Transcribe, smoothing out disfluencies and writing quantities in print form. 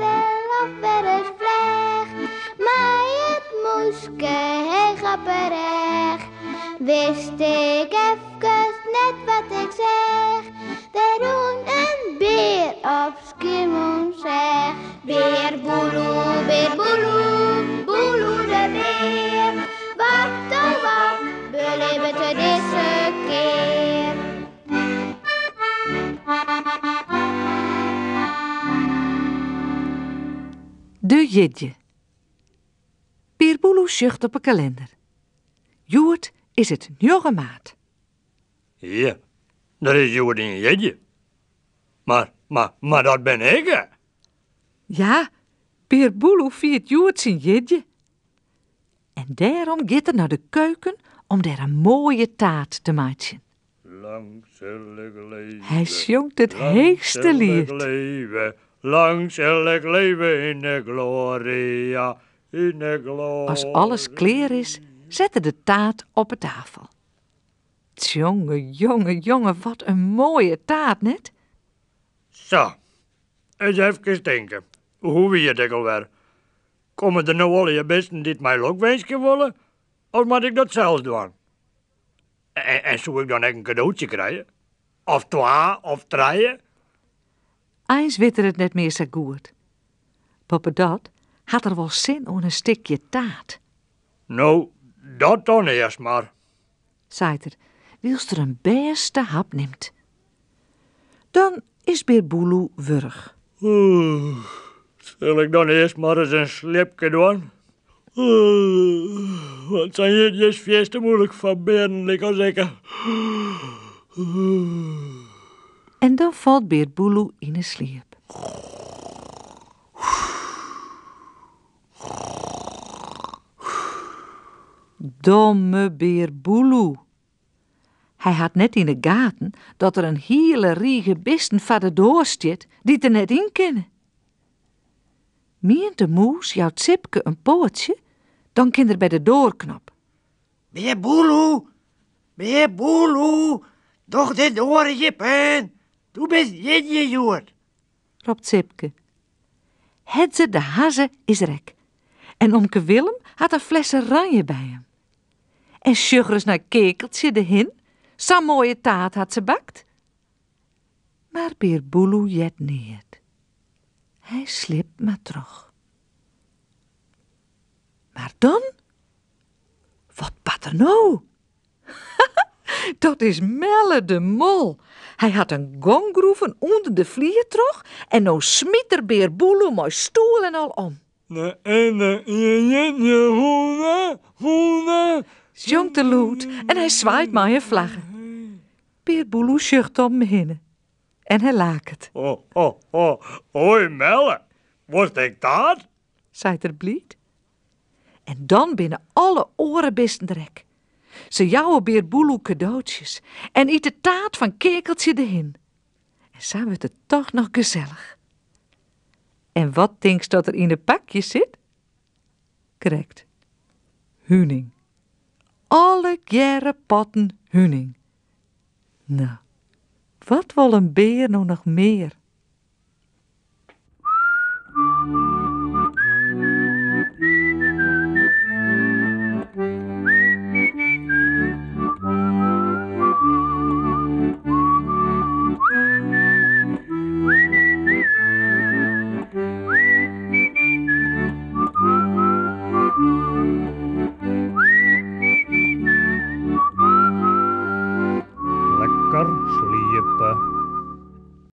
del of wer ris fleach, mei it mûske heech op 'e rêch, wist ik efkes net wat ik seach. Der rûn in bear op Skiermûntseach. Bear Boeloe, bear Boeloe, Boeloe de bear, wat oh wat belibbet er dizze kear? De jierdei. Bear Boeloe sjocht op 'e kalinder. Hjoed is it njoggen maart. Ja, der is hjoed dyn jierdei. Mar, mar, mar dat bin ik, hè? Ja, Bear Boeloe fiert hjoed syn jierdei. En dêrom giet er nei de keuken om dêr in moaie taart te meitsjen. Lang sil ik leve. Hy sjongt it lang heechste sil ik liet. leve, lang sil ik leve yn de gloria, yn de gloria. As alles klear is, set er de taart op 'e tafel. Tsjonge, jonge, jonge, wat in moaie taart, net? Sa, ris efkes tinke. Hoe wie it ek alwer? Komme der no allegear bisten dy't my lokwinskje wolle, of moat ik dat sels dwaan? En soe ik dan ek in kadootsje krije? Of twa, of trije? Eins wit er it net mear sa goed. Boppedat hat er wol sin oan in stikje taart. No, dat dan earst mar. Seit er, wylst er in bêste hap nimt. Dan is Bear Boeloe wurch. Sil ik dan earst mar ris in sliepke dwaan? Want sa'n jierdei is fierste muoilik foar bearen lykas ik. En dan falt Bear Boeloe yn 'e sliep. Domme Bear Boeloe. Hy hat net yn 'e gaten dat der in hiele rige bisten foar de doar stiet dy't der net yn kinne. Mient de mûs jout Sipke in poatsje, dan kin er by de doarknop. Bear Boeloe, Bear Boeloe, doch de doar iepen, do bist jierdei hjoed. Ropt Sipke. Hedzer de hazze is der ek. En omke Willem hat in flesse ranje by him. En sjoch ris nei Keakeltsje de hin, sa'n moaie taart hat se bakt. Mar Bear Boeloe heart neat. Hy sliept mar troch. Mar dan? Wat bart der no? Dat is Melle de Mol. Hy hat in gong groeven ûnder de flier troch en no smyt er Bear Boeloe mei stoel en al om. Sjongt er lûd en hy swaait mei in flagge. Bear Boeloe sjocht om him hinne en hy laket. Ho, ho, ho, hoi Melle, wolst ek taart? Seit er bliid. En dan binne alle oare bisten der ek. Se jouwe Bear Boeloe kadootsjes en ite taart fan Keakeltsje de hin. En sa wurdt it toch noch gesellich. En wat tinkst dat der yn 'e pakjes sit? Krekt. Huning. Allegearre potten huning. No, wat wol in bear no noch mear?